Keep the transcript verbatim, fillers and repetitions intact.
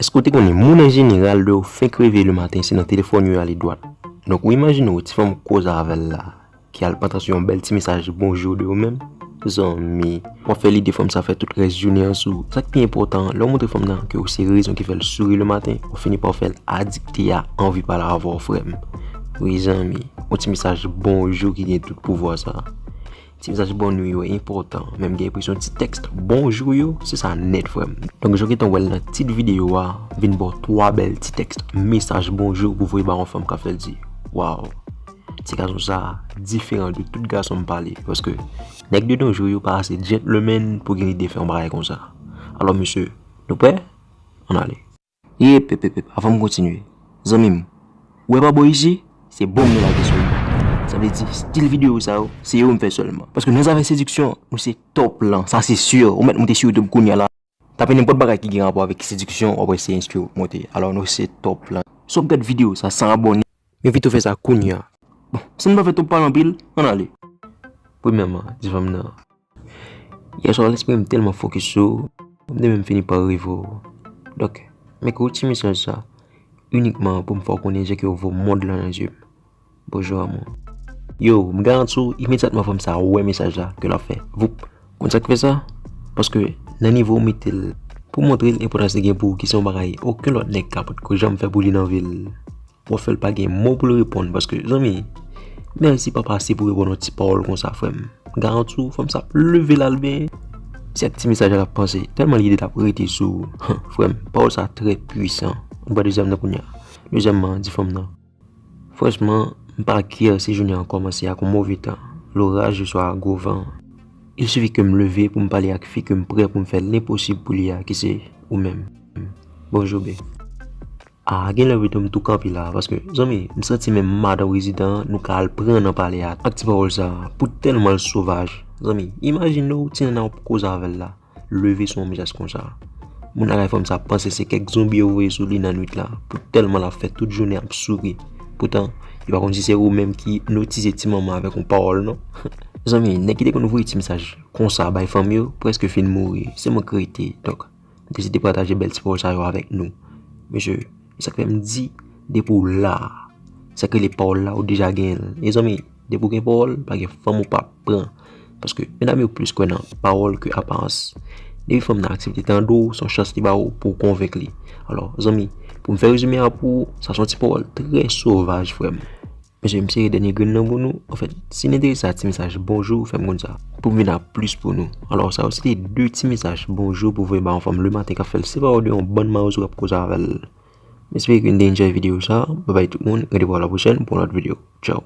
Èske w te konnen moun an jeneral, lè yo fenk reveye lematen, se nan telefòn yo y ale dwat? Donk, ou imajine w, ti fanm ou koze avè l la, ki al pantan sou yon bèl ti mesaj bonjou de ou menm? Zanmi, w ap fè lide fanm sa fè tout rès jounen an sou ou. Sa k pi enpòtan an, lè w montre fanm nan ke w se rezon ki fè l souri lematen, w ap fini pa w fè l adikte a anvi pale avè w, frè m. Wi, zanmi, yon ti mesaj bonjou ki gen tout pouvwa sa. Ti mesaj bonnwi yo enpòtan, men m gen enpresyon ti tèks bonjou yo, se sa nèt, frè m. Donk, jan w gentan wè l nan tit videyo a, vin ba w twa bèl ti tèks mesaj bonjou pou voye ba yon fanm k ap fè l di, "Waw, ti gason sa a diferan de tout gason m pale." Paske nèg de nos jours yo pa ase gentleman pou gen lide fè yon bagay konsa. Alò, mesye, nou prè? Ann ale. Yep, yep, yep, yep. Avan m kontinye, zanmi m, ou wè pa bò isi, se bonm nou lage sou li. Sa vle di, stil videyo sa yo, se yo m fè sèlman. Paske nan zafè sediksyon, nou se top lan, sa se si. Ou mèt moute sou YouTube kounye a la. Tape nenpòt bagay ki gen rapò avèk sediksyon, w ap wè se enskri w monte. Alò, nou se top lan. Si w ap gad videyo sa san abòne, m envite w fè sa kounye a. Bon, san n pa fè twòp pale anpil, ann ale. Premyèman, di fanm nan, yè swa, lespri m tèlman fokis sou ou, m te menm fini pa reve w. Donk, m ekri w ti mesaj sa inikman pou m fè w konnen jan ke w vo mond lan nan zye m. Bonjou, amou. Yo, m garanti w, imedyatman fanm sa a wè mesaj la, ke l ap fè voup. Konn sa k fè sa? Paske nan nivo w mete l, pou w montre l enpòtans li gen pou ou, ki se yon bagay okenn lòt nèg ka potko janm fè pou li nan vi l. W ap fè l pa gen mo pou l reponn, paske, zanmi, mèsi pa pase pou reponn yon ti pawòl konsa, frè m. M garanti w, fanm sa ap leve l al benyen. Se ak ti mesaj la l ap panse, tèlman lide l ap rete sou ou. Frè m, pawòl sa trè pwisan. Ann pran dezyèm nan kounye a. Dezyèmman, di fanm nan, franchman, m pa kyè si jounen an kòmanse ak yon move tan, loraj oswa gwo van. Il sifi ke m leve pou m pale ak fi ke m prè pou m fè lenposib pou li a, ki se ou menm. Bonjou, bae. A, gen lè pito m tou kanpe la, paske, zanmi, m santi menm madan prezidan an, nou ka al pran nan palè a. Ak ti pawòl sa a, pou tèlman l sovaj. Zanmi, imajine w, ti nana w ap koze avè l la, leve sou yon mesaj konsa. Moun lakay fanm sa ap panse se kèk zonbi yo voye sou li nan nwit la, pou tèlman l ap fè tout jounen ap souri. Poutan, yo pa konn si se ou menm ki notize ti manman avèk yon pawòl, non. Zanmi, nèg ki te konn voye ti mesaj konsa bay fanm yo, prèske fin mouri. Se mwen k rete. Donk, m deside pataje bèl ti pawòl sa yo avèk nou. Mesye, e sa k fè m di, depi w la, sa k rele pawòl la, ou deja genyen l. Mezanmi, depi w gen pawòl, pa gen fanm ou p ap pran. Paske medam yo plis kwè nan pawòl ke aparans. Depi fanm nan aksepte tande w, se yon chans li ba ou pou w konvenk li. Alò, zanmi, pou m fè rezime a pou ou, sa se yon ti pawòl trè sovaj, frè m. Mesye, m sere dènye grenn nan pou nou. Anfèt, si n enterese a ti mesaj bonjou, fè m konn sa, pou m vin a plis pou nou. Alò, sa yo se te de ti mesaj bonjou pou voye ba yon fanm lematen k ap fè l separe w de yon bann mawozo k ap koze avè l. M espere ke n te enjoy videyo sa. Babay tout moun, randevou a la pwochèn pou yon lòt videyo. Tchaw.